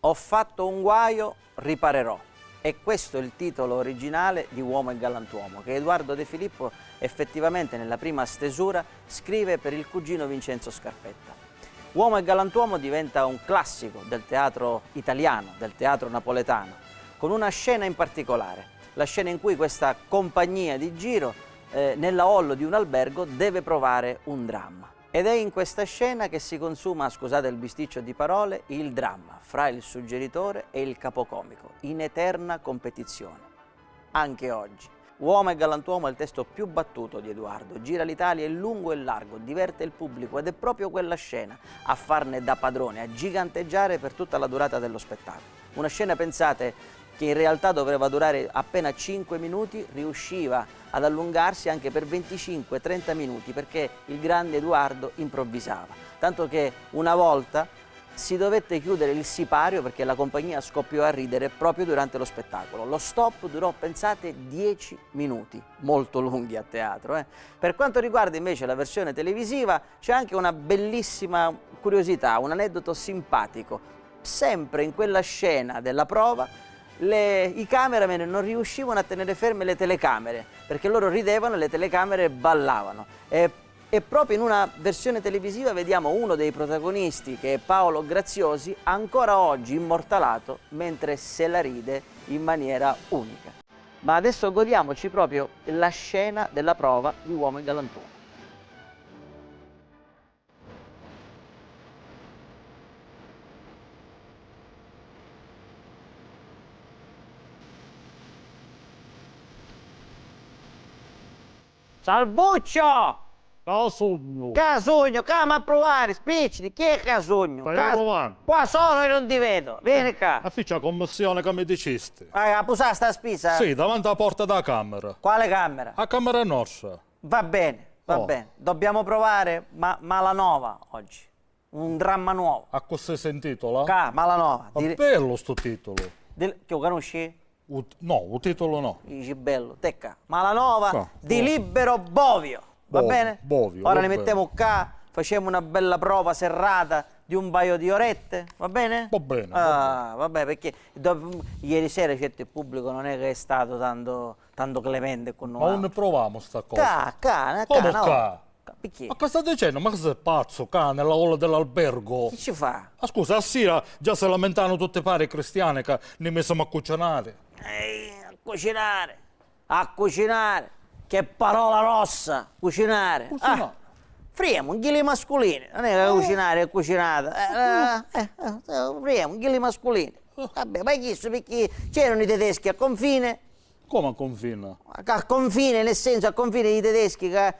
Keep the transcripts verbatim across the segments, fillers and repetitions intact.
Ho fatto un guaio, riparerò. E questo è il titolo originale di Uomo e Galantuomo, che Eduardo De Filippo effettivamente nella prima stesura scrive per il cugino Vincenzo Scarpetta. Uomo e Galantuomo diventa un classico del teatro italiano, del teatro napoletano, con una scena in particolare, la scena in cui questa compagnia di giro, eh, nella hall di un albergo, deve provare un dramma. Ed è in questa scena che si consuma, scusate il bisticcio di parole, il dramma fra il suggeritore e il capocomico, in eterna competizione. Anche oggi. Uomo e Galantuomo è il testo più battuto di Eduardo, gira l'Italia in lungo e largo, diverte il pubblico ed è proprio quella scena a farne da padrone, a giganteggiare per tutta la durata dello spettacolo. Una scena, pensate, che in realtà doveva durare appena cinque minuti, riusciva ad allungarsi anche per venticinque trenta minuti perché il grande Eduardo improvvisava. Tanto che una volta si dovette chiudere il sipario perché la compagnia scoppiò a ridere proprio durante lo spettacolo. Lo stop durò, pensate, dieci minuti, molto lunghi a teatro, eh. Per quanto riguarda invece la versione televisiva, c'è anche una bellissima curiosità, un aneddoto simpatico. Sempre in quella scena della prova, le- i cameraman non riuscivano a tenere ferme le telecamere, perché loro ridevano e le telecamere ballavano. E, e proprio in una versione televisiva vediamo uno dei protagonisti, che è Paolo Graziosi, ancora oggi immortalato mentre se la ride in maniera unica. Ma adesso godiamoci proprio la scena della prova di Uomo e Galantuomo. Salvuccio! Ca sugnu! Ca sugnu, ca m'ha pruvari, spicciti, chi è ca sugnu? Ca... Qua sono e non ti vedo, vieni qua. Ma fici a commissione ca mi dicisti? Ah, a pusà sta spisa? Sì, davanti a porta da camera. Quale camera? A camera nostra. Va bene, va bene. Dobbiamo provare ma- Malanova oggi. Un dramma nuovo. Accussì si intitola? Ca, Malanova. È bellu stu titulu. Di, chi u canusci? U t- no, u titulu no. Dici bellu. Tecca. Malanova di Libero Bovio. Va bene? Bovio. Ora li mettiamo qua, facciamo una bella prova serrata di un paio di orette, va bene? Va bene. Ah, vabbè, perché dopo- ieri sera certo il pubblico non è che è stato tanto, tanto clemente con noi. Ma unni pruvamu sta cosa? Ca, ca, ca, no. Comu ca? Ca- Picchì? Ma ca sta dicennu? Ma ca si pazzu, ca nella hall dell'albergo? Chi ci fa? Ma scusa, a sira già si lamentanu tutti pari i cristiani ca ni misimu a cucinari. Ehi, a cucinari! A cucinari! Che parola rossa! Cucinari! Cucinari! Ah, friemu, nchili masculini, non è che cucinari è cucinata. Eh, eh, eh, eh, friemu, nchili masculini. Vabbè, ma chistu picchì c'eranu i tedeschi a confine? Comu a confine? A confine, nel senso, a confine di tedeschi, ca,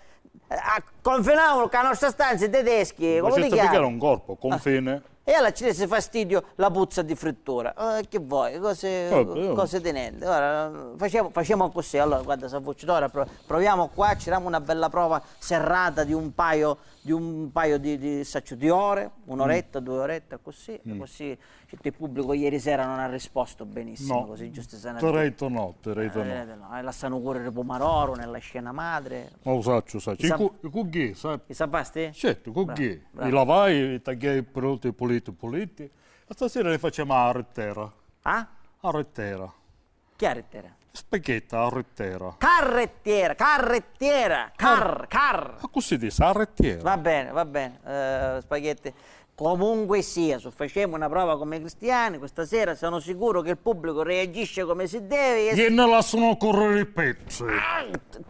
a, confinavanu, ca a nostra stanza i tedeschi, comu ti chiami? Era un corpo, confine. E allora ci desse fastidio la puzza di frittura. Eh, che vuoi? Cose, cose di niente. Ora, facciamo, facciamo così. Allora, guarda, Savucci, ora pro- proviamo qua, ci diamo una bella prova serrata di un paio, di un paio di, di, saccio, di ore, un'oretta, due orette, così, così. Certo, il pubblico ieri sera non ha risposto benissimo, così giusto. Ti reito no, ti reito no. Eh, no, e lassanu correre pumaroru nella scena madre. Ma u sacciu, u sacciu. I cu, i cu ghi, sa? I sapasti? Certo, i cu ghi. I lavai, i tagghiai puliti, puliti, puliti. E stasera li facemu a rittera. Ah? A rittera. Chi è a rittera? Spaghetti a rittera. Carrettiera, carrettiera, car, car. Ma così dici, a rittera. Va bene, va bene, eh, spaghetti. Comunque sia, se facciamo una prova come cristiani, questa sera sono sicuro che il pubblico reagisce come si deve e... Iè, ne lassano correre i pezzi. Ah,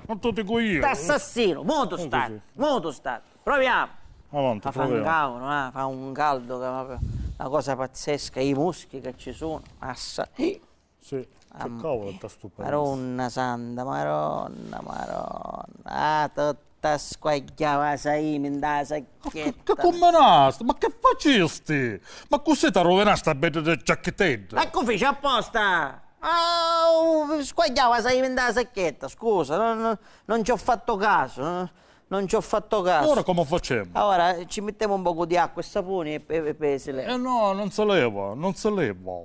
ma tu dico io. T'assassino, mutu stati, mutu stati. Proviamo. Avanti, proviamo. Fa un caldo, eh, fa un caldo che è una cosa pazzesca, i muschi che ci sono. Massa. Sì, che cavolo sta stu paese? Maronna santa, maronna, maronna. Ah, tutta squagghiava saimi nta sacchetta. Ma che, che cumminasti? Ma che facisti? Ma così ti ruvinasti a bedda giacchittedda? Ma che fici apposta? Ah, squagghiava saimi nta sacchetta, scusa, non, non, non ci ho fatto caso, eh, non ci ho fatto caso. E ora come facciamo? Ora ci mettiamo un poco di acqua e sapone e, e, e si leva. Eh no, non si leva, non si leva.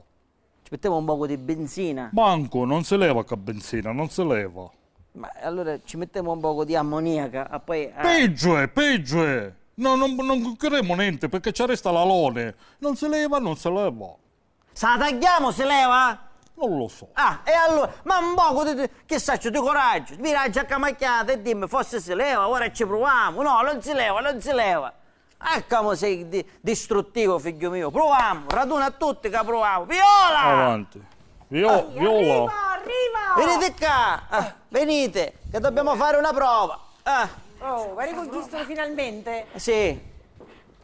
Ci mettiamo un poco di benzina. Mancu, non si leva ca benzina, non si leva. Ma allora ci mettiamo un poco di ammoniaca, e poi, ah. Peggio è, peggio è! No, non, non cucchiremu nenti, perché ci arresta l'alone. Non si leva, non si leva. Se la tagghiamu, si leva? Non lo so. Ah, e allura, ma un pocu di, di, chi sacciu, di curaggiu. Viri la giacca macchiata e dimmi, forsi si leva, ora ci pruvamu. No, non si leva, non si leva. Ah, comu sei di-, distruttivu, figghiu miu. Pruvamu, raduna a tutti ca pruvamu. Viola! Avanti. Vio-, Viola. Arrivo, arrivo! Venite qua, ah, venite, che dobbiamo fare una prova. Ah. Oh, vi riconquisto finalmente. Sì.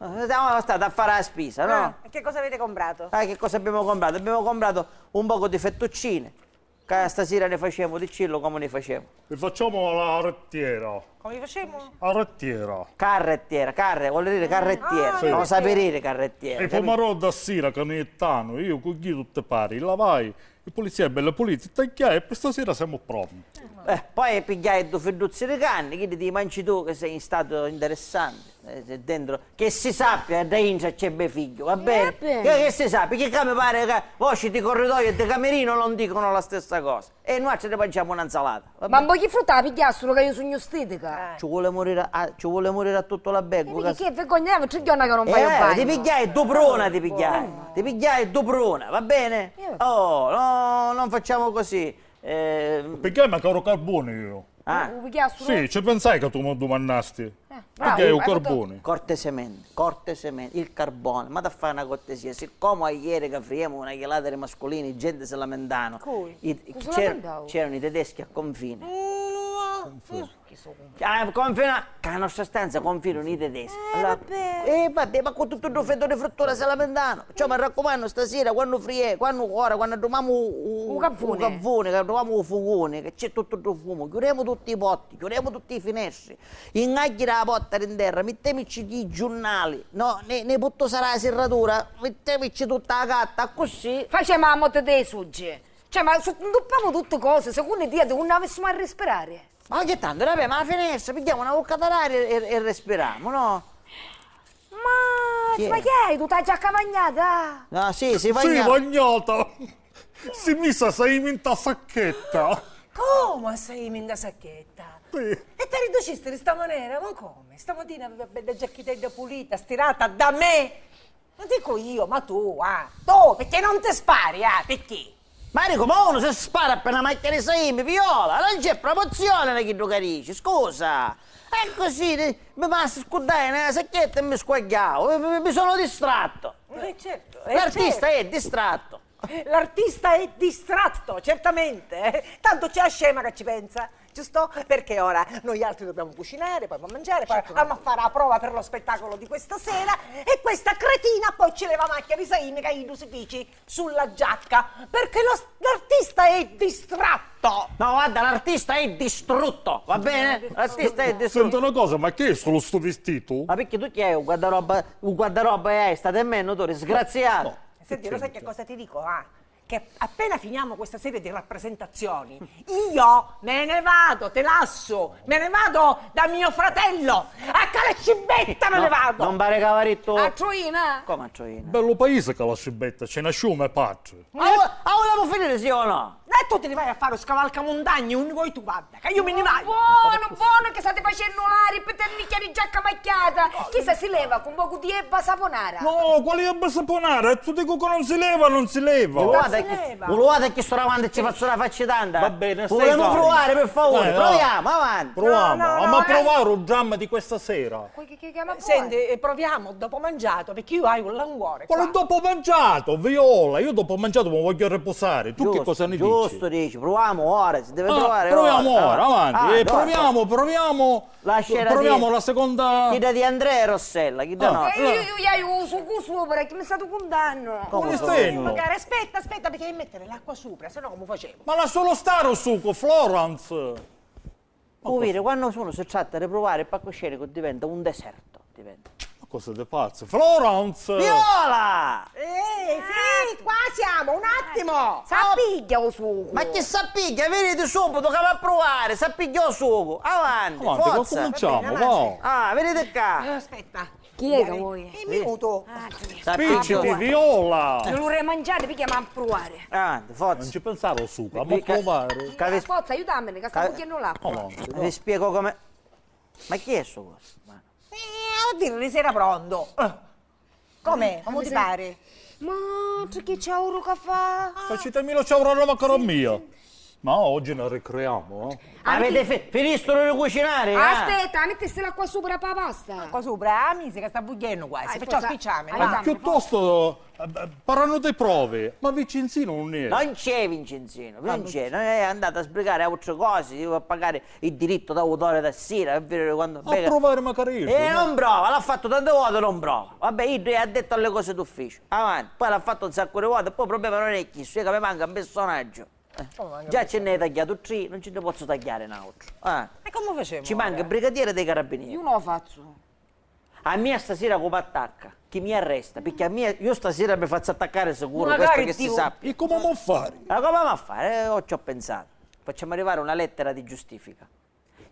Eh, siamo stati a fare la spesa, no? Ah, e che cosa avete comprato? Ah, che cosa abbiamo comprato? Abbiamo comprato un poco di fettuccine. Ca stasira ne facemu, diccillu comu ne facemu. Li facemu a la rettiera. Comu li facemu? A rettiera. Carrettiera, carre, vuol dire carrettiera. Ah, sì. Non sape dire carrettiera, capito? E i pumaroddi a sira ca nu jittanu, iu cugghi tutti pari, i lavai, i pulizia belli puliti, tagghiai e pi stasira semu pronti. Eh, poi pigghiai ddu fidduzzi di carni, chiddi ti manci tu che sei in stato interessante. Eh, dentro, che si sappia, da intra c'è me figghiu, va bene? Eh, bene. Che, che si sappia, che qua mi pare che voci di corridoio e di camerino non dicono la stessa cosa. E nuatri ne mangiamo una insalata, va bene? Ma un pochi frutta la pigghiassero che io sugnu stetica. Eh. Ci vuole morire a, ci vuole morire a tutto l'albergo. Che vergogna, tre giorni che non vai a bagno. Eh, ti pigliai due pruna, ti pigliai. Ti pigliai due pruna, va bene? Oh, no, non facciamo così. Eh, pigliai macari carbone io. Ah. U, u pigghiassero? Sì, ci pensai ca tu mi dumannasti. Eh, bravo. Pigghiai u carbone. Cortesemente, cortesemente, il carbone, ma da fare una cortesia, siccome ieri che friemu una chilata di masculini, gente si lamentano. Cui? I, i, c'era, c'erano i tedeschi a confine. Ah, confina, ca la nostra stanza confinano i tedeschi. Eh, allora, vabbè. Eh, vabbè, ma con tutto il difetto di frittura si lamentano. Ciò, mi raccomando, stasera, quando frie-, quando, ora, quando addumamu u, u, u cavvuni, che addumamu u fuguni, che c'è tutto il fumo, chiudemu tutti i potti, chiudemu tutti i finestri, ingagghi la porta in terra, mittemici i giurnali, no, ne, ne puttu sarà la serratura, mittemici tutta la carta, accussì. Facemu la motte dei suggi. Cioè, ma su, ntuppamu tutte cose, secondo Dio, di unni avessimo a respirare? Ma ogni tanto, vabbè, ma la finestra, pigghiamo una vuccata d'aria e, e respiriamo, no? Ma, ma chi hai, tu t'hai già cavagnata? No, sì, si bagna-, sì, bagnata. Si misa saimi nta sacchetta. Come saimi nta sacchetta? Sì. E ti riducisti di sta manera? Ma come? Stamatina avevi a bedda giacchitedda pulita, stirata da me. Lo dico io, ma tu, ah, tu, perché non ti spari, ah, perché? Ma dico, ma uno si spara appena macchia di saimi, Viola, non c'è promozione da chiddu ca dici, scusa. È così, mi basta scurdare nella sacchetta e mi squagliavo, mi, mi, mi sono distratto. Eh, certo, eh, l'artista certo. È distratto. L'artista è distratto, certamente. Tanto c'è la scema che ci pensa. Giusto? Perché ora noi altri dobbiamo cucinare, poi mangiare, poi certo, abbiamo a fare la prova per lo spettacolo di questa sera e questa cretina poi ci leva a macchia di Saimi che iddu si fici sulla giacca, perché lo, l'artista è distratto. No, guarda, l'artista è distrutto, va bene? L'artista è distrutto. Senti una cosa, ma che è solo sto vestito? Ma perché tu chi hai un guardaroba, un guardaroba e hai, state in meno, tu disgraziato. No. Senti, lo sai che cosa ti dico, ah? Che appena finiamo questa serie di rappresentazioni, io me ne vado, te lascio, me ne vado da mio fratello, a Calacibetta me ne vado! Non pare ca va dittu. A Troina? Come a Troina? Bellu paese Calacibetta, ci nasciu me patri. Ma a vulemu finire, sì o no? E tu ti ne vai a fare un scavalcamuntagne, un vuoi tu, va. Ca io mi ni vaiu! Bonu, bonu, che state facennu l'ari pi tennicchia di giacca macchiata! Chissa si leva cu un pocu di ebba saponara! No, quali ebba saponara? E tu dico che non si leva, non si leva! Vuluvate chi sto davanti ci fazzu la facci tanta! Va bene, stai calmo. Vulemu pruvare, per favore, proviamo, avanti! Proviamo, no, no, no, a provare un dramma di questa sera! Senti, eh, proviamo dopo mangiato, perché io haiu un languore. Quale dopo mangiato, Viola? Io dopo mangiato mi voglio riposare. Tu che cosa ne dici? Giusto, dici, proviamo ora, si deve provare ora. Proviamo ora, avanti. Ah, eh, proviamo, proviamo. La scena proviamo di, la seconda. Chidda di Andrea e Rossella, chidda no. Eh, io, io, io, io, su, su, ora che mi state cuntannu. Come stai? Magari, aspetta, aspetta, perché devi mettere l'acqua sopra, se no come facciamo? Ma lascialo stare, su, con Florence. Cu viri, quannu unu si tratta di pruvari, palcoscenicu diventa un deserto, diventa. Ma cosa ti pazzi? Florence! Viola! Eh, sì, qua siamo, un attimo! S'appigghia u sucu! Ma chi s'appigghia? Viditi subito ca va a pruvari, s'appigghia u sucu! Avanti, forza! Avanti, cominciamo, va! Ah, viditi ccà! Aspetta. Chi è che vuoi? Un minuto. Ah, sì. Spicciti, Viola! Non lu mangiare, perché mi ha pruvari. Ah, forza. Non ci pensare, o suca, ma provare. Forza, aiutammi, che sta cugghiennu l'acqua. Vi spiego come. Ma chi è sto coso? Eh, vuol dire, sera pronto. Eh. Come? Come ti pare? Ma chi ciauru ca fa? Facitemi lo ciaurone, ma caro mio. Ma oggi ne ricriamo, eh? Avete fi-, finistu di cucinare, eh? Aspetta, mettesti l'acqua sopra pa pasta. Acqua sopra, a misi ca sta bugghiennu quasi, perciò spicciami, va. Piuttosto, eh, parlando di prove, ma Vincenzino non è? Non c'è Vincenzino, non c'è, non è, è andato a sbrigare altre cose, devo pagare il diritto d'autore da sera, è vero, quando... A provare magari io, eh, no? Non prova, l'ha fatto tante volte, non prova. Vabbè, io è addetto alle cose d'ufficio. Avanti, poi l'ha fatto un sacco di volte, poi il problema non è questo, è che mi manca un personaggio. Eh. Già ce n'hai tagliato tre, non ce ne posso tagliare un altro. Ah. E come facciamo? Ci manca il brigadiere dei carabinieri. Io non lo faccio. A mia stasera come attacca? Chi mi arresta? Perché a mia, io stasera mi faccio attaccare sicuro, questo che si sappia. E come mo fare? Ma come mo fare? Eh, oh, ci ho pensato. Facciamo arrivare una lettera di giustifica.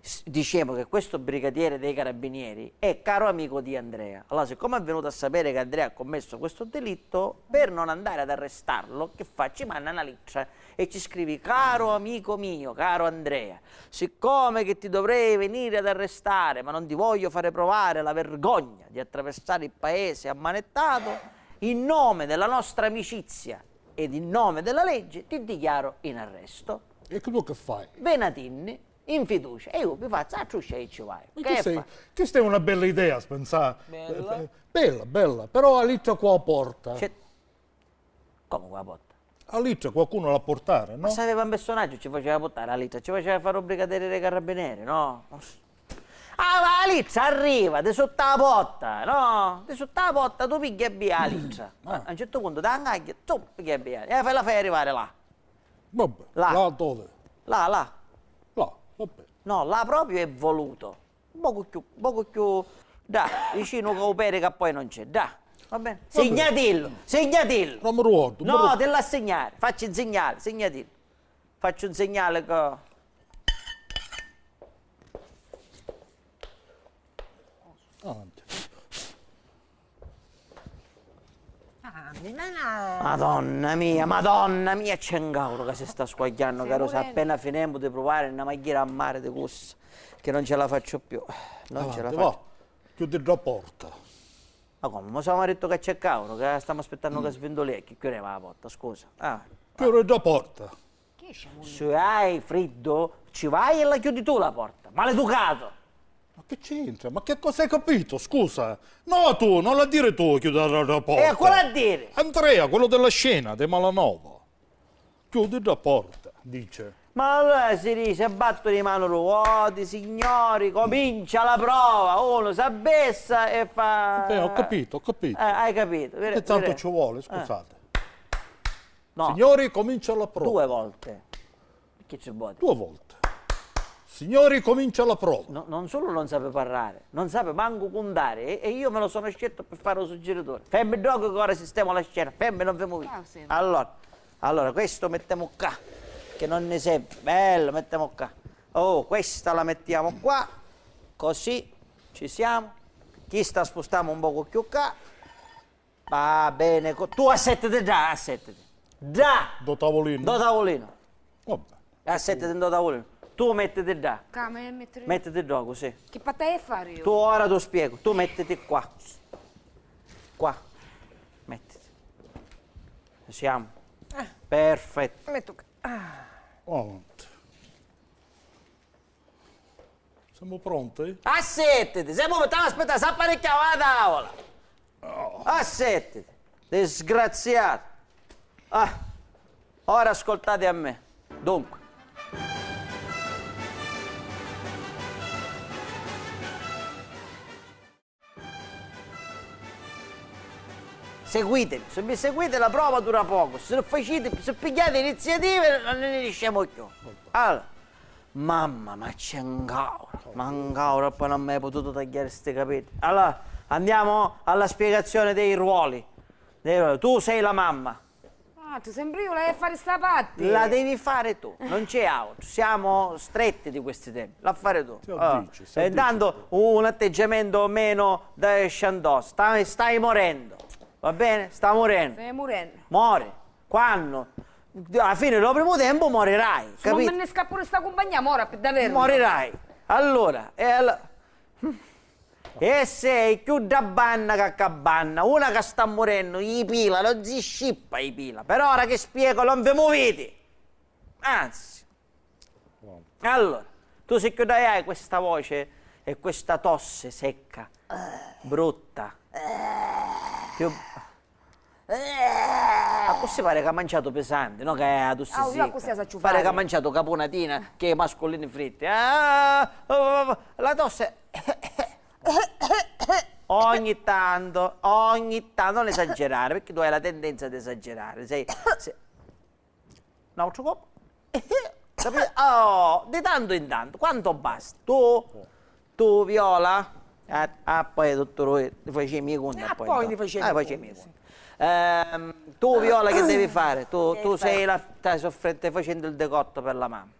S-, diciamo che questo brigadiere dei carabinieri è caro amico di Andrea. Allora, siccome è venuto a sapere che Andrea ha commesso questo delitto, per non andare ad arrestarlo, che fa? Ci manda una lettera e ci scrivi: "Caro amico mio, caro Andrea, siccome che ti dovrei venire ad arrestare, ma non ti voglio fare provare la vergogna di attraversare il paese ammanettato, in nome della nostra amicizia ed in nome della legge ti dichiaro in arresto." E tu che fai? Venatinni in fiducia. E io mi faccio a truscia e ci vai. Ma che questa è, questa è una bella idea, pensà. Bella. Eh, eh, bella, bella, però a litta qua porta. C'è... Come qua porta? A litta qualcuno l'ha portare, no? Ma se aveva un personaggio ci faceva portare a litta, ci faceva fare un brigadiere dei carabinieri, no? Ah, ma la litta arriva di sotto la porta, no? Di sotto la porta tu pigli e via la litta. Ah. A un certo punto ti angagli, tu pigli e via, e la fai, la fai arrivare là. Vabbè, là. Là dove? Là, là. Là, vabbè. No, là proprio è voluto. Un poco più, un poco più. Dai, vicino che u peri che poi non c'è. Dai, va bene? Vabbè. Signatillo, signatillo. Non mi ricordo. No, ti l'ha segnare. Facci un segnale, signatillo. Faccio un segnale che... Avanti. Ah, mi mena. Madonna mia, Madonna mia, c'è un cauro che si sta squagliando, caro, se appena finemo di provare una magliera a mare di corsa, che non ce la faccio più, non ce la faccio. Avanti, va. Chiudi la porta. Ma come? Ma so' m'ha dittu ca c'è cauru, ca stamu aspittannu ca svintulìa, chi chiudeva la porta, scusa. Ah. Chiudi la porta. Chi è sciamu? Se hai friddu, ci vai e la chiudi tu la porta. Maleducato! Ma che c'entra? Ma che cosa hai capito? Scusa. No, tu, non la dire tu, chiudi la, la porta. E a quale a dire? Andrea, quello della scena, di Malanova. Chiudi la porta, dice. Ma allora si dice, battono i manu lu voti, signori, comincia la prova, uno s'abbessa e fa... Eh, ho capito, ho capito. Eh, hai capito. E tanto ci vuole, scusate. No. Signori, comincia la prova. Due volte. Perché ci vuole? Due volte. Signori, comincia la prova. No, non solo non sape parlare, non sape manco cuntare, e, e io me lo sono scelto per fare un suggeritore. Fermi ddocu che ora sistemo la scena, fermi, non femu via. Allora, allora, questo mettiamo qua, che non ne serve. Bello, mettiamo qua. Oh, questa la mettiamo qua, così ci siamo. Chista la spostiamo un poco più qua. Va bene, co-, tu assettiti ddà, assettiti. Ddà! Ndo tavolinu. Ndo tavolinu. Vabbè. Assettiti ndo tavolinu. Tu mettiti ddà. Ca me mettere... Mettiti ddà, così. Chi patta è fare io? Tu ora tu spiego. Tu mettiti qua. Qua. Mettiti. Ci siamo? Eh. Perfetto. Metto qua. Ah. Avanti. Siamo pronti? Assettiti, siamo, stiamo aspettando, s'apparecchiava la tavola. Oh. Assettiti, disgraziato. Ah, ora ascoltate a me. Dunque. Seguitemi, se mi seguite la prova dura poco, se non facite, se pigliate iniziative non ne ne esciamo più. Allora, mamma, ma c'è un cauro, ma un cauro, poi non mi hai potuto tagliare sti capelli. Allora, andiamo alla spiegazione dei ruoli. Dei ruoli. Tu sei la mamma. Ah, tu sembri io, l'hai a fare sta parte. La devi fare tu, non c'è altro. Siamo stretti di questi tempi. L'ha fare tu. Ti ho dice, e intanto un atteggiamento meno da sciantoso. Stai, stai morendo. Va bene? Sta morendo. Stai morendo. Mori. Quando? Alla fine del primo tempo morirai. Capito? Non me ne scappo di sta compagnia, mora, per davvero. Morirai. Allora, e allora... E sei chiù dda banna ca ca banna, una ca sta murennu, i pila, non si scippa i pila, però ora che spiego non vi muviti, anzi. Allora, tu si chiù dda hai questa voce e questa tosse secca, brutta, più... Accussì pare ca ha manciatu pisanti, no ca è a tosse secca. Pare ca ha manciatu capunatina che i masculini fritti. Ah, oh, oh, oh, la tosse. Ogni tanto, ogni tanto, non esagerare, perché tu hai la tendenza ad esagerare, sai, se... Un altro colpo. Capito? Oh, di tanto in tanto, quanto basta? Tu, tu Viola, ah, ah, poi tutto lui, ti facevi i conti, ah, poi ti facevi i conti. Ehm, tu Viola che devi fare? Tu, tu sei la, stai soffrendo, stai facendo il decotto per la mamma.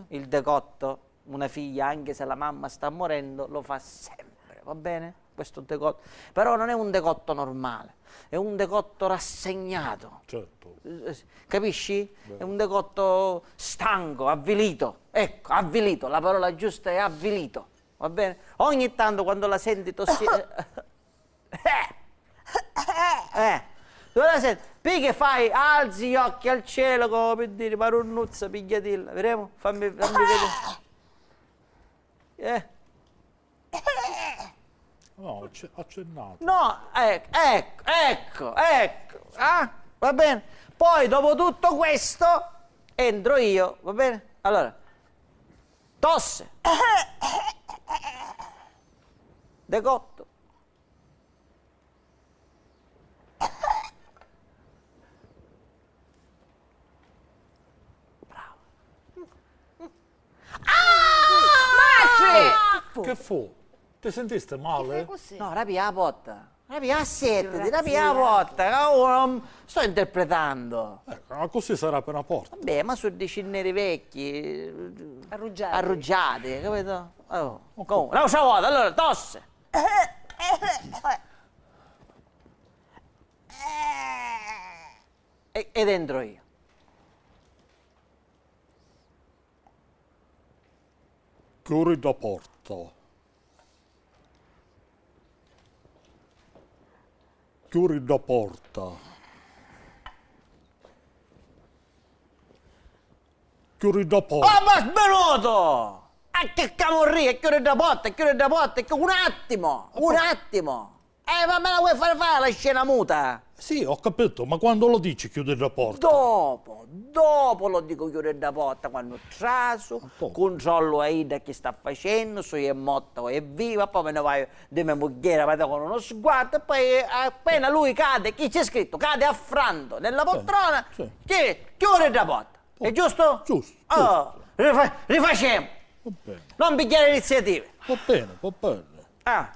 Il decotto, una figlia, anche se la mamma sta morendo, lo fa sempre, va bene? Questo decotto, però non è un decotto normale, è un decotto rassegnato. Certo. Eh, eh, capisci? È un decotto stanco, avvilito. Ecco, avvilito, la parola giusta è avvilito. Va bene? Ogni tanto quando la senti tossi... Eh! Eh! Tu la senti? Picchì fai? Alzi gli occhi al cielo come per dire, "Marunnuzza, pigghiatilla." Vedemu? Fammi, fammi vedere. Eh. No, acce-, accennato. No, ecco, ecco, ecco, ecco. Ah, va bene. Poi dopo tutto questo entro io, va bene? Allora, tosse. Decotto. Bravo. Ah! Matri! Che fu? Ti sentiste male? Chi fai così? No, rapi a porta. Rapi a sette, rapi a porta. Oh, non sto interpretando. Ecco, ma così sarà per una porta. Vabbè, ma su dici neri vecchi, arruggiati. Arruggiati, capito? Oh. Comunque, un'altra volta, allora, tosse. E, e dentro io. Chiuri dda porta. Chiuri dda porta. Chiuri dda porta. Oh, ma sbinutu! A che camurria, chiuri dda porta, chiuri dda porta, chi-, un attimo, un attimo! Eh, ma me la vuoi fare fare la scena muta? Sì, ho capito, ma quando lo dici chiudi il rapporto? Dopo, dopo lo dico chiudi il rapporto, quando trasu, controllo a idda chi sta facennu, su è motta o è viva, poi me ne vaiu di me mugghiera, vado con uno sguardo, e poi, eh, appena lui cade, chi c'è scritto? Cade affranto nella poltrona, chi-, chiudi il rapporto. È giusto? Giusto, giusto. Oh, rifa-, rifacemu. Va bene. Non pigghiari iniziative. Va bene, va bene. Ah.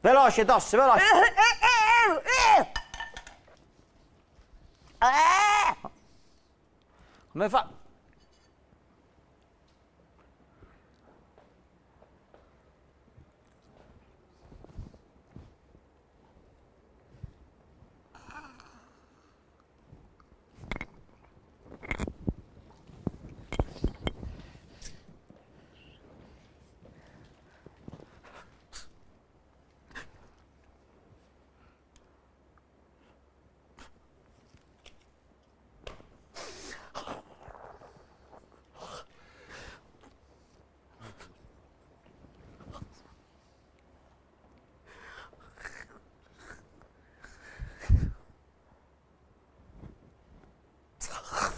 Veloce, tosse, veloce. Come fa?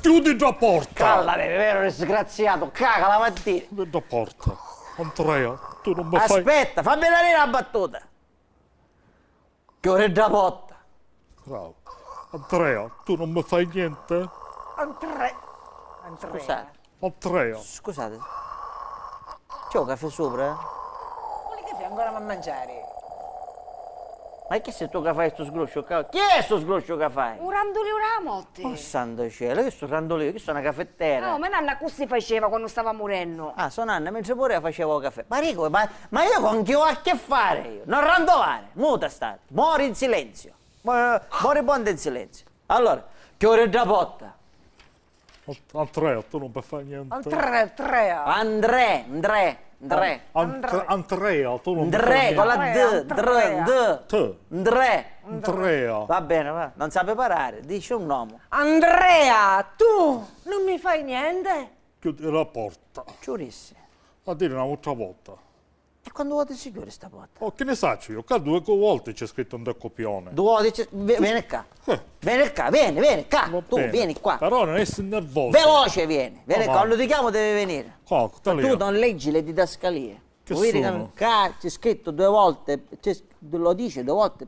Chiudi dda porta! Callati, veru disgraziatu, caca la mattina! Chiudi dda porta! Andrea, tu non mi fai... Aspetta, fammi diri la battuta! Chiudi dda porta! Bravo. Andrea, tu non mi fai niente? Andre-, Andrea. Scusate. Andrea. Scusate. C'è un caffè sopra? Quali caffè? Ancora mi a mangiari. Ma chi sei tu ca fai stu sgrusciu ca? Chi è stu sgrusciu ca fai? U randuliu dâ motti. Oh santu cielo, chi stu randuliu? Chi sto na cafettera? Oh, me nanna accussì faceva quannu stava murennu. Ah, so nanna mentri muria faceva u caffè. Ma dico, ma, ma io con chi ho a che fare io? Non randolare, muta stati, mori in silenzio. Mo-, moribondo in silenzio. Allora, chiudi dda porta. Andrea, tu non puoi fare niente. Andrea, Andrea. Andrè, Andrè. Ndrè. An-, Ant-, Antrea, tu non mi fai niente. Ndrè, con la D, Andrea, ndr, Andrea. T. Ndrè. Andrea. Va bene, va. Non sa preparare, dici un nome. Andrea, tu non mi fai niente? Chiudi la porta. Ci vulissi. A dire un'altra volta. E quantu voti si chiudi sta porta? Oh, che ne saccio io? Qua due co-, volte c'è scritto in del copione. Due voti c'è, ve-, vieni qua. Eh. Vieni qua, vieni, vieni qua. Va bene. Tu vieni qua. Però non essere nervoso. Veloce vieni, vieni qua. Avanti. Quando ti chiamo devi venire. Qua, sta lì. Tu non leggi le didascalie. Che sono? Vuoi dire che qua c'è scritto due volte, c'è, lo dice due volte?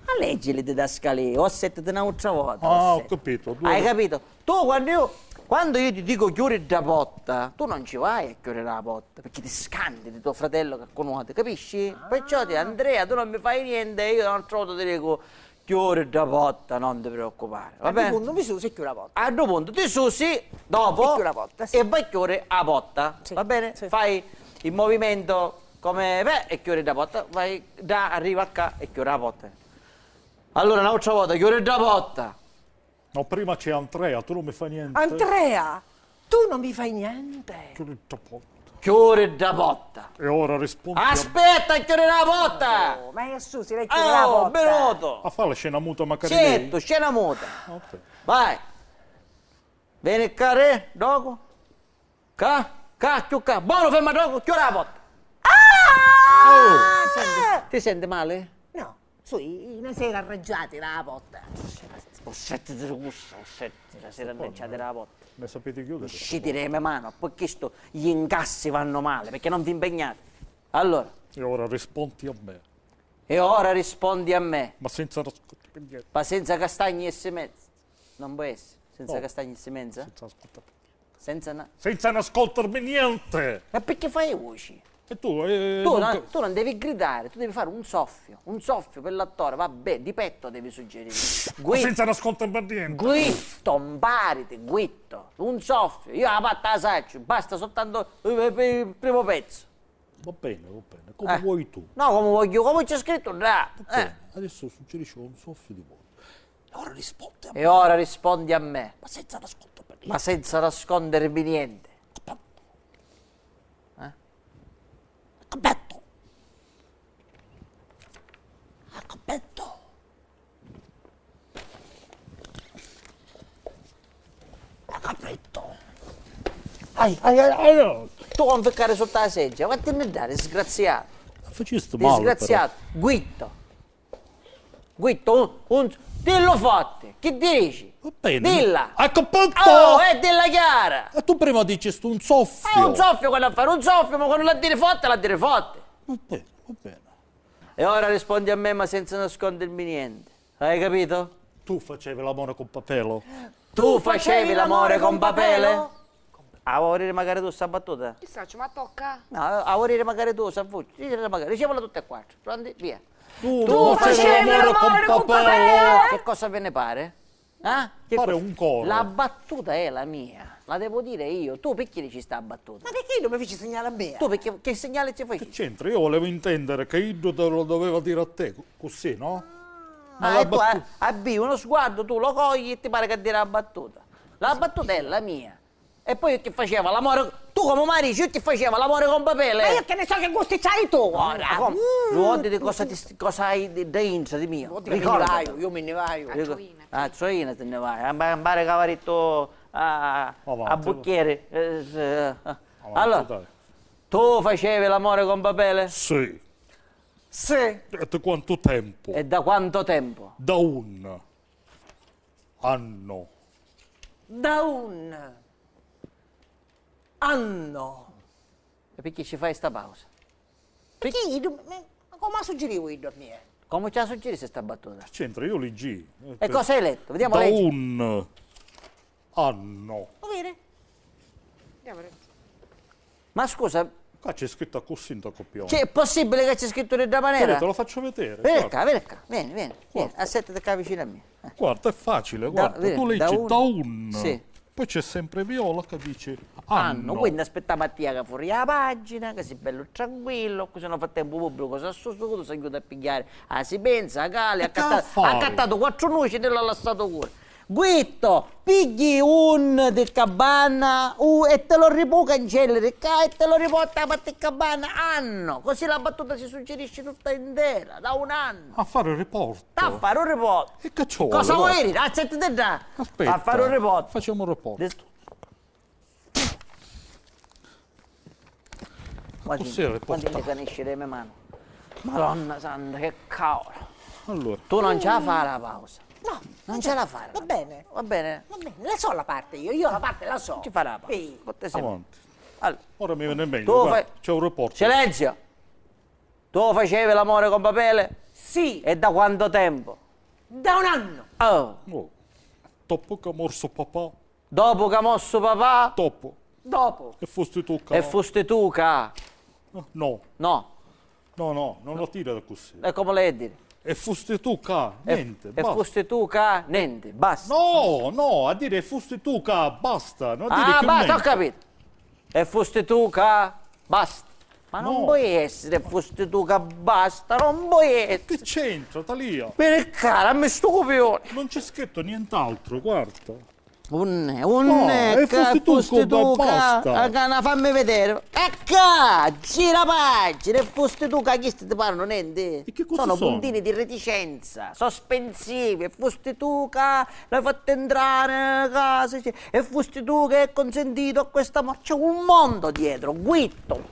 Ma leggi le didascalie, o assettati un'altra volta, ah, ho capito, due volte. Hai capito? Tu quando io, quando io ti dico chiudi dda porta, tu non ci vai a chiudere la porta, perché ti scanti di tuo fratello che conosci, capisci? Ah. Perciò ti, Andrea, tu non mi fai niente e io un'altra volta ti dico chiudi dda porta, non ti preoccupare, va bene? A ddu puntu mi susi e chiudu la porta. A ddu puntu ti susi dopo e chiudu la porta, sì, e vai a chiudere la porta, sì, va bene? Sì. Fai il movimento come, beh, e chiudi dda porta, vai, da, arriva qua e chiudi la porta. Allora, un'altra volta, chiudi dda porta. No, prima c'è Andrea, tu non mi fai niente. Andrea, tu non mi fai niente. Chiudi dda porta. Chiudi dda porta. E ora rispondi a... Aspetta, chiudi la porta! Oh, ma Gesù, si lei chiude la porta. Oh, minuto! A fare la scena muta, magari lei. Certo, scena muta. Ok. Vai. Vieni qua, re, dopo. Ca, ca, chiù ca. Buono, ferma ddocu, chiù la porta. Ah! Oh! Ti senti, ti senti male? No, sui, i me si era arraggiati la porta. Ossettiti, ossettiti, si era arraggiati la porta. Me sapete chiudere? Sciti le me mano, poi chisto gli incassi vanno male, perché non vi impegnate. Allora. E ora rispondi a me. E ora rispondi a me. Ma senza nascondere niente. Ma senza castagni e simenza. Non può essere, senza castagni e simenza? Senza ascoltare. Senza na... Senza nascondermi niente! Ma perché fai voci? E tu, eh, tu non non, ca- tu non devi gridare, tu devi fare un soffio, un soffio per l'attore, vabbè, di petto devi suggerire. Ma senza nascondermi niente! Guitto, mpariti, guitto, un soffio, io la patta la saccio, basta soltanto, eh, per il primo pezzo. Va bene, va bene, come vuoi tu. No, come voglio, come c'è scritto là. Va bene, adesso suggerisco un soffio di voce. E ora rispondi a me. E ora rispondi a me. Ma senza nascondermi niente. Ma senza nascondermi niente. Capito? Eh? Capito? Capito? Hai capito? Ai, ai, ai, ai, oh. Tu non ficcare sotto la seggia, ma ti ne dà, disgraziato. Facisti male, però. Disgraziato, guitto. Guitto, un, un, dillo forte, chi ti dici? Va bene. Dilla. Hai capito? Oh, e dilla chiara. E tu prima dicisti un soffio. Ah, un soffio quando a fare un soffio, ma quando l'ha dire forte, l'ha dire forte. Va bene, va bene. E ora rispondi a me, ma senza nascondermi niente. Hai capito? Tu facevi l'amore con Papelo? Tu facevi l'amore con Papelo? A vuoi dire magari tu sta battuta? Chi saccio, ma tocca. No, a vuoi dire magari tu sta voce? Dicela magari, diciamola tutte e quattro. Pronti? Via. Tu facevi l'amore con Papelo? Che cosa ve ne pare? Eh? Che pare co-, un coro. La battuta è la mia, la devo dire io. Tu perché dici sta battuta? Ma perché non mi feci segnare a me? Tu perché, che segnale ci faci? Che c'entra? Io volevo intendere che iddu te lo doveva dire a te, cu-, così, no? Ah, e tu a-, avvii uno sguardo, tu lo cogli e ti pare che dire la battuta. La battuta è la mia. E poi io chi faceva l'amore, tu come mi dici, io chi faceva l'amore con Papele? Ma io che ne so che gusti c'hai tu, ora? Ma come? Mm. Lu vodi di cosa ti, cosa hai di, dentro di mio? Lu vodi che mi ne vaiu, io mi ne vaiu. Dico, a Troina ti ne vai, a, a, pare che aveva detto a, a, a Bucchieri. Eh, s-, eh. Avanti, allora, dai. Tu facevi l'amore con Papele? Sì. Sì. E da quanto tempo? E da quanto tempo? Da un anno. Da un anno. E picchì ci fai sta pausa? Picchì iddu, ma comu a suggiriu iddu a mia? Comu ci a suggirissi sta battuta? Che c'entra? Io liggii. E cosa hai letto? Vediamo, leggi. Da un anno. Lo vedi? Andiamo, vedi. Ma scusa. Qua c'è scritto accussì nta copione. C'è, è possibile che c'è scritto di sta manera? Te lo faccio vedere, guarda. Vieni qua, vieni qua, vieni, vieni, vieni, assettati qua vicino a me. Eh. Guarda, è facile, guarda, tu leggi da un, sì, poi c'è sempre Viola che dice anno. Anno, quindi aspettiamo a tia che fuori la pagina, che sei bello tranquillo, così nel frattempo il pubblico si assusta, tu sei chiuso a pigliare la simenza, la cali, ha accattato quattro nuci e l'ha lassato pure. Guitto, pigghi un di cabana u, e te lo ripu cancelli di ccà e te lo riporti a parti cabana anno, così la battuta si suggerisci tutta intera, da un anno. A fare il riporto. A fare un riporto. E che ci vuole? Cosa vuoi dire? Accetti di là. Aspetta. A fare un riporto. Facciamo un riporto. Quanti, quanti mi canisci le mie mani? Madonna santa, che cavolo! Allora. Tu non ce la fai la pausa? No, non ce la fai. Va bene. Va bene? Va bene, la so la parte io, io la parte la so. Ci farà la parte. Sì. Avanti. Allora. Ora mi viene meglio. Tu fai, c'è un rapporto. Silenzio! Tu facevi l'amore con Papele? Sì. E da quanto tempo? Da un anno. Oh. Oh. Dopo che ha morso papà. Dopo ca morsu papà? Dopo. Dopo. E fusti tu ca. E fusti tu ca. No. No. No, no, non lo dire così. E come l'hai a dire? E fusti tu ca, niente, basta. E fusti tu ca, niente, basta. No, no, a dire e fusti tu ca, basta, non dire più niente. Ah, basta, ho capito. E fusti tu ca, basta. Ma non può essere, e fusti tu ca, basta, non può essere. Che c'entra, Talia? Veni cara, dammi stu cupione. Non c'è scritto nient'altro, guarda. Unn'è, unn'è ca fusti tu ca, basta. Fammi vedere. E ccà, gira pagina, e fusti tu ca, chisti ti parunu nenti? E che cosa sono? Sono puntini di reticenza, sospensivi, e fusti tu ca l'hai fatto entrare a casa, e fusti tu che hai consentito a questa morte. C'è un mondo dietro, guitto,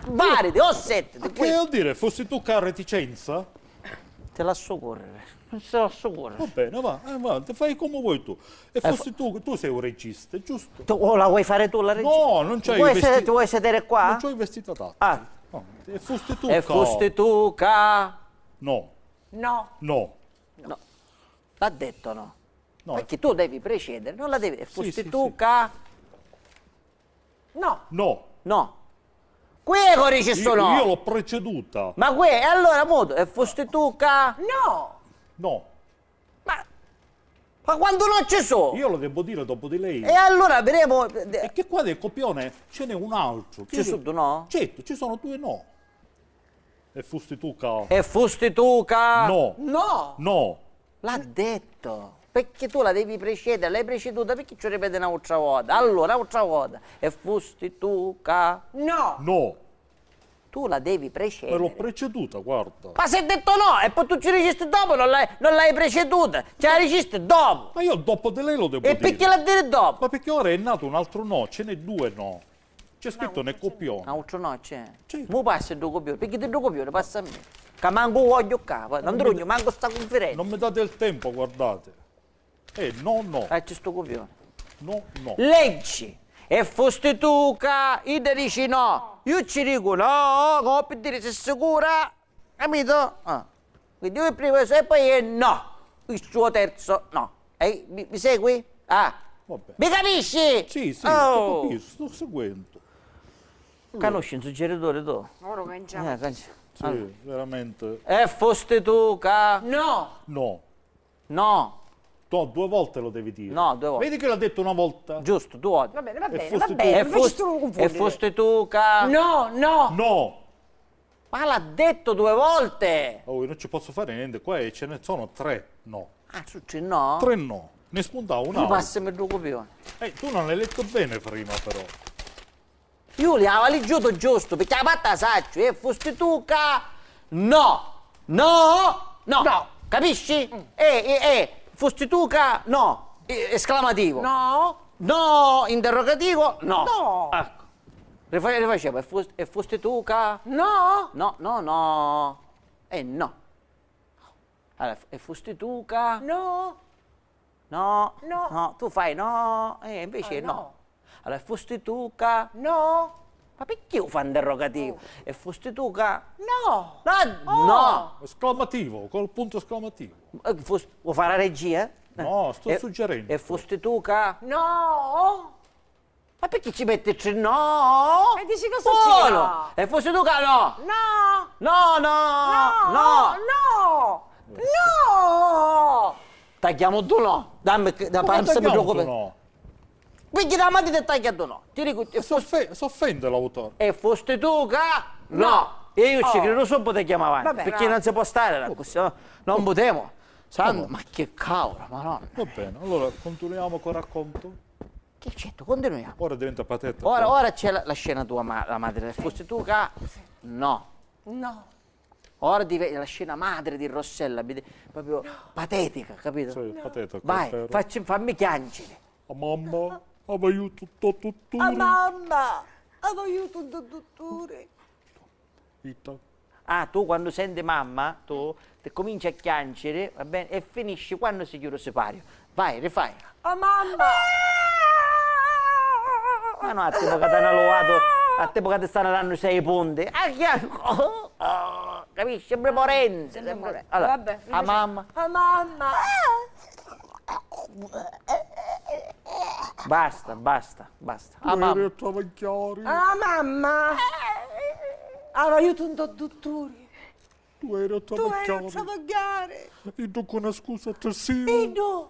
variti, o settiti. Ma che vuol dire, fusti tu ca reticenza? Ti lassu correre. Ti lassu correre. Va bene, va, eh, va, ti fai come vuoi tu. E fusti tu, tu sei un regista, giusto? Tu, o la vuoi fare tu la regia? No, non c'hai i vestiti. Tu vuoi sedere qua? Non c'ho i vestiti adatti. Ah. No, e fusti tu ca. E fusti tu ca. No. No. No. No. L'ha detto no. No. Perché tu devi precedere, non la devi. E fusti tu ca. No. No. No. Cu è ca dici stu no? Io l'ho preceduta. Ma cu è? E allora mutu, e fusti tu ca. No. No. Ma, ma quantu no ci so? Io lo devo dire dopo di lei. E allora vedremo. E che qua del copione ce n'è un altro. Ci sono due no? Certo, ci sono due no. E fusti tu ca. E fusti tu ca. No. No. No. L'ha detto. Perché tu la devi precedere, l'hai preceduta, perché ci ripeti un'altra volta? Allora, un'altra volta. E fusti tu ca. No. No. Tu la devi precedere. Ma l'ho preceduta, guarda. Ma se ha detto no, e poi tu ci dicisti dopo, non l'hai, non l'hai preceduta, ci la dicisti dopo. Ma io dopo di lei lo devo dire. E perché la dire dopo? Ma perché ora è nato un altro no, ce n'è due no. C'è scritto nel copione. Un altro no c'è? Sì. Mu passi ddu copione, perché ti ddu copione passa a me. Ca mancu voglio ccà, non drugnu, manco sta cunfirenza. Non mi date il tempo, guardate. Eh, no, no. Facci stu cupione. No, no. Leggi! E fusti tu ca idda dici no. Io ci dico no, come per dire, sei sicura? Capito? Ah. Quindi io il primo e poi è no. Questo è il terzo no. Ehi, mi, mi segui? Ah. Vabbè. Mi capisci? Sì, sì, oh, ti capisco, sto seguendo. Conosci un suggeritore tu? Ora cancia. Eh, cancia. Sì, allora. Veramente. E fusti tu ca. No. No. No. No, due volte lo devi dire. No, due volte. Vedi che l'ha detto una volta? Giusto, due volte. Va bene, va bene, va bene. E fusti tu ca. No, no. No. Ma l'ha detto due volte. Oh, io non ci posso fare niente, qua ce ne sono tre no. Ah, su tre no? Tre no. Ne spunta un altro. Passami due copioni. Eh, tu non hai letto bene prima, però. Io li aveva liggiutu giustu, picchì a patta sacciu, e fusti tu ca. No! No! No! No. Capisci? Mm. Eh, eh, eh, fusti tu ca. No! Eh, esclamativo. No! No! Interrogativo. No! No! Ecco. Rifa-, rifacemu, e fus-, e fusti tu ca. No! No, no, no. Eh, no. Allora, e fusti tu ca. No! No, no, tu fai no, e invece no. Allora, e fusti tu ca. No. Ma perché u fa interrogativo? E fusti tu ca. No. No, no. Esclamativo, col punto esclamativo. Eh, fus-, vuoi fare la regia? No, sto suggerendo. E fusti tu ca. No. Ma perché ci metti tre no? E dici che succede? E fusti tu ca no. No. No, no, no. No. No. Tagghiamo tu no. Dammi, da. Come tagghiamo tu no? Quindi la matita è tagliato no. Ti dico, e fusti. S'offende l'autore. E fusti tu ca. No. E io ci credo subito e chiamo avanti. Perché non si può stare così, no? Non potemo. Santu, ma che cavolo, Madonna. Va bene, allora continuiamo col racconto? Che c'è? Tu continuiamo. Ora diventa patetico. Ora, ora c'è la, la scena tua, ma la madre, fossi tu ca? No. No. Ora dive-, la scena madre di Rossella, vedi, proprio patetica, capito? Sì, patetico. Vai, facci, fammi chiangere. A mamma, a vaiutu tutto tutto. A mamma, a vaiutu tutto tutto. Vita. Ah, tu quando senti mamma, tu ti cominci a chiangere, va bene, e finisci quando si chiude u sipario. Vai, rifai. Oh mamma! Ma no, a tempo che ti hanno lovato, a tempo che ti stanno dando sei punti. Ah, chi è? Oh, capisci? Sempre morente. Sempre morente. Allora, vabbè, a mamma. A mamma! Basta, basta, basta. A mamma. Travagghiari. A mamma! Avaiutu un dotturi. Tu eri a travagghiari. Tu eri a travagghiari. Iddu cu na scusa trasiu. Iddu.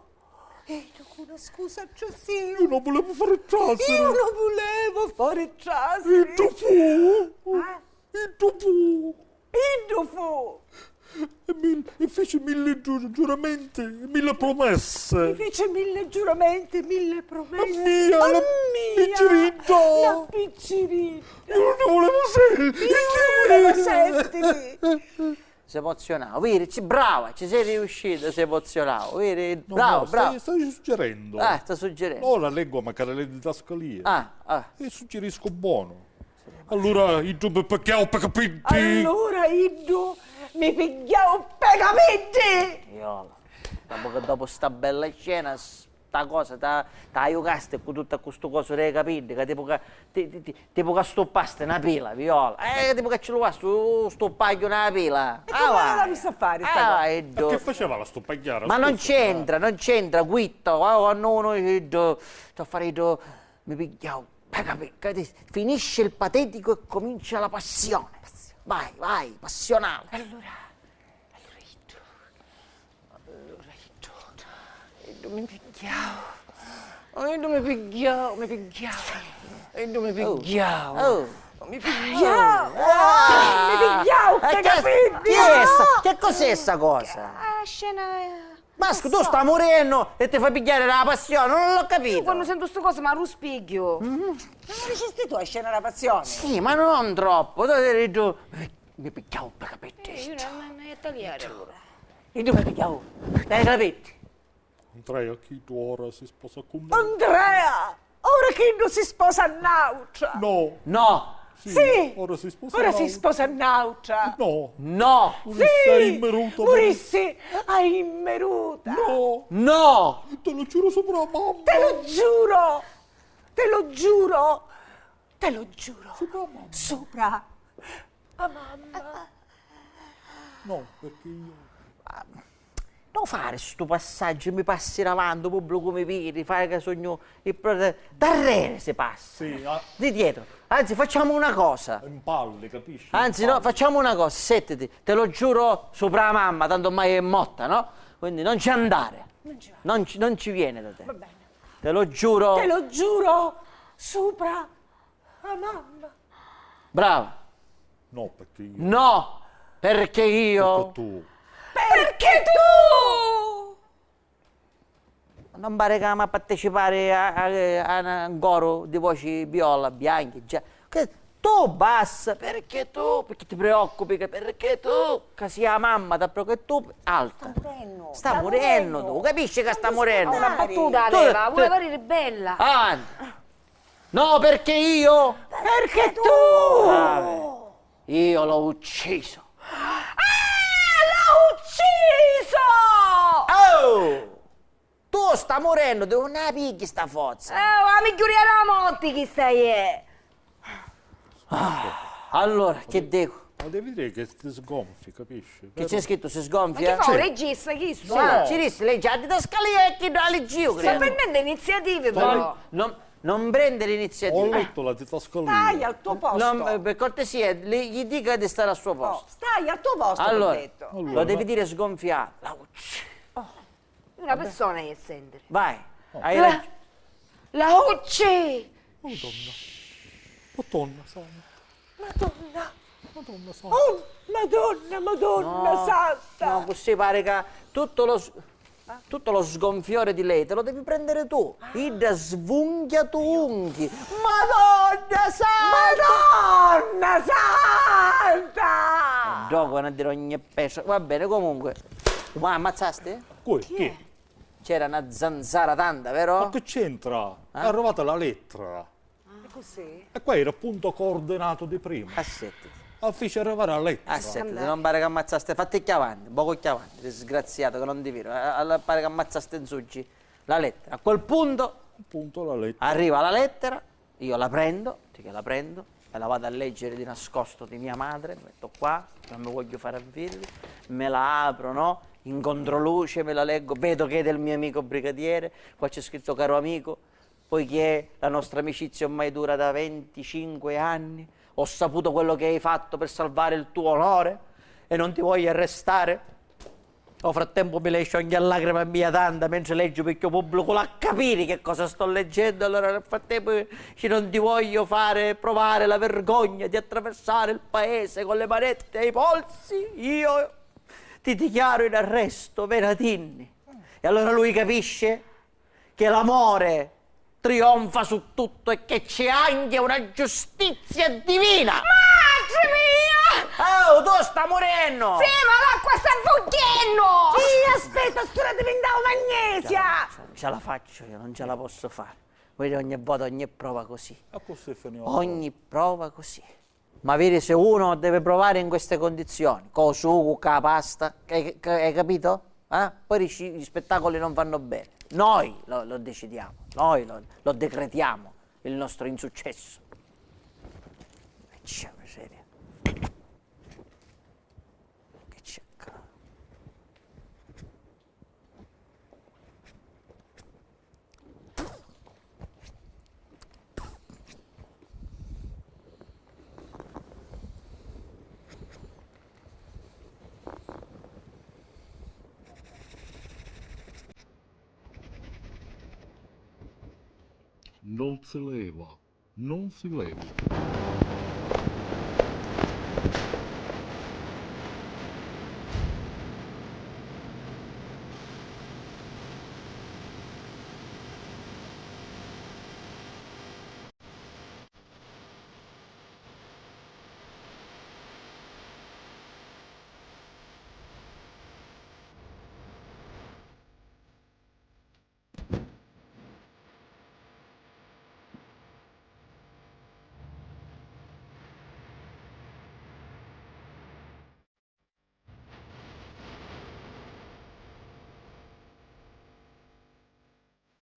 Iddu cu na scusa trasiu. Io non volevo fare trasere. Io non volevo fare trasere. Iddu fu. Eh? Iddu fu. Iddu fu. E, mil-, e fece mille giu-, giuramenti, mille promesse. Mi fece mille giuramenti, mille promesse. A mia, a la mia, picciridda. La picciridda. Io non volevo se-, io non volevo sentire. Si emozionau, viri, ci, brava, ci sei riuscita, si emozionau, viri, bravo, bravo. Stai, stai suggerendo. Eh, sta suggerendo. Ora leggo macari le didascalie. Ah, ah. E suggerisco buono. Allora, iddu mi pigghiau ppi capiddi. Allora, iddu mi pigghiau ppi capiddi. Viola, dopo che dopo sta bella scena, sta cosa, ta, ta jucasti cu tuttu cu stu cosu dei capiddi, ca tipo ca, ti, ti, ti, tipo ca stuppasti na pila, Viola. Eh, tipo ca ci luvasti u stuppagghiu na pila. E come l'avissi a fari sta cosa? Ah, iddu. Ma che faceva la stuppagghiara? Ma non c'entra, non c'entra, quitto, quando uno iddu, sta fari iddu, mi pigghiau Pecca, pecca, ti-, finisce il patetico e comincia la passione. Vai, vai, passionale. Allora, allora iddu, allora iddu, iddu mi pigghiau. Oh, iddu mi pigghiau, mi pigghiau. Iddu mi pigghiau. Oh. Mi pigghiau. Ah. Mi pigghiau, e che, chi è sta, che cos'è sta cosa? Ah, scena. Mascu, tu sta murennu e ti fai pigghiari da la passioni, non l'ho capito. Io quando sento stu cosi m'arruspigghiu. Mm. Ma non dicisti tu a scena da passioni? Sì, ma non troppo. Tu hai detto, eh, mi pigghiau ppi capiddi. Eh, io non, non, non è tagliare allora. Io mi pigghiau ppi capiddi. Andrea, chiddu ora si sposa cu me. Andrea! Ora chiddu si sposa a n'autra! No! No! Sì, ora si sposa a n'autra. Ora si sposa a n'autra! No! No! Murissi a immiruta! Murissi a immiruta! No! No! Te lo giuro sopra la mamma! Te lo giuro! Te lo giuro! Te lo giuro! Sopra la mamma! Sopra la mamma! No, perché io. Ah, non fare stu passaggio, mi passi davanti, u pubblicu mi vidi, fai ca sugnu il prete-, d'arreri si passa. Sì, ah. Di dietro. Anzi, facciamo una cosa. Impalli, capisci? Anzi, no, facciamo una cosa, settiti, te lo giuro sopra la mamma, tanto ormai è morta, no? Quindi non ci andare. Non ci vado. Non ci, non ci viene da te. Va bene. Te lo giuro. Te lo giuro sopra la mamma. Brava. No, perché io. No, perché io. Perché tu. Perché tu! Non pare ca mi partecipari a, a, a un coro di voci viola, bianchi, già. Che tu basta, perché tu? Perché ti preoccupi che perché tu? Ca sia mamma, da perché tu alta. Sta murennu. Sta murennu, tu capisci ca sta murennu? Una battuta aveva, vuole parere bella. Avanti. No, perché io? Perché tu! Brave. Io l'ho ucciso. Ah, l'ho ucciso! Oh! Tu sta murennu, di unni la pigghi sta forza? Eh, la migghiuria della morti chista è. Ah, allora, che dico? Ma devi dire che ti sgonfi, capisci? Che c'è scritto si sgonfia? Ma che fa, un regista chistu? Sì, ci dissi, leggi la didascalia e chi la leggiu, credo. Sta prendendo iniziative, però. Non, non prendere iniziative. Ho letto la didascalia. Stai al tuo posto. Non, eh, per cortesia, le, gli dica di stare al suo posto. Oh, stai al tuo posto, t'ho detto. Allora, lo devi dire sgonfiato. La ucci. Una persona è sempre. Vai. Hai ragione. La ucci! Madonna. Madonna santa. Madonna. Madonna santa. Oh, Madonna, Madonna santa! No, così pare che tutto lo s-, tutto lo sgonfiore di lei te lo devi prendere tu. Idda svunchia tu unchi. Madonna santa! Madonna santa! Dopo a dire ogni peso. Va bene, comunque. Ma ammazzaste? Cui? Chi? C'era una zanzara tanta, vero? Ma che c'entra? Eh? È arrivata la lettera. E così? E qua era il punto coordinato di prima. Assettiti. La fece arrivare la lettera. Assettiti, non pare che ammazzaste, fatti chiù avanti, un poco chiù avanti, disgraziato che non ti vedo. Eh, allora pare che ammazzaste in suggi la lettera. A quel punto, punto la lettera. Arriva la lettera, io la prendo, ti che la prendo, e la vado a leggere di nascosto di mia madre, mi metto qua, non mi voglio fare avvilli, me la apro, no? In controluce, me la leggo, vedo che è del mio amico brigadiere, qua c'è scritto: "Caro amico, poiché la nostra amicizia ormai dura da venticinque anni, ho saputo quello che hai fatto per salvare il tuo onore e non ti voglio arrestare." O frattempo mi lei scioglie a lacrima mia tanta, mentre leggi, picchì u pubblicu l'ha capiri che cosa sto leggendo, allora nel frattempo dici: "Non ti voglio fare provare la vergogna di attraversare il paese con le manette ai polsi, io ti dichiaro in arresto, venatinni." E allora lui capisce che l'amore trionfa su tutto e che c'è anche una giustizia divina. Matri mia! Oh, tu sta murennu! Sì, ma l'acqua sta fugghennu! Sì, aspetta, stu ora divintau magnesia! Ce la faccio io, non ce la posso fare. Vedi, ogni volta, ogni prova così. E così finiu. Ogni prova così. Ma vedi, se uno deve provare in queste condizioni, co sucu, ca pasta, che, che, hai capito? Eh? Poi gli, gli spettacoli non fanno bene. Noi lo, lo decidiamo, noi lo, lo decretiamo il nostro insuccesso. Che c'è miseria. Che c'è qua? Non si leva, non si leva.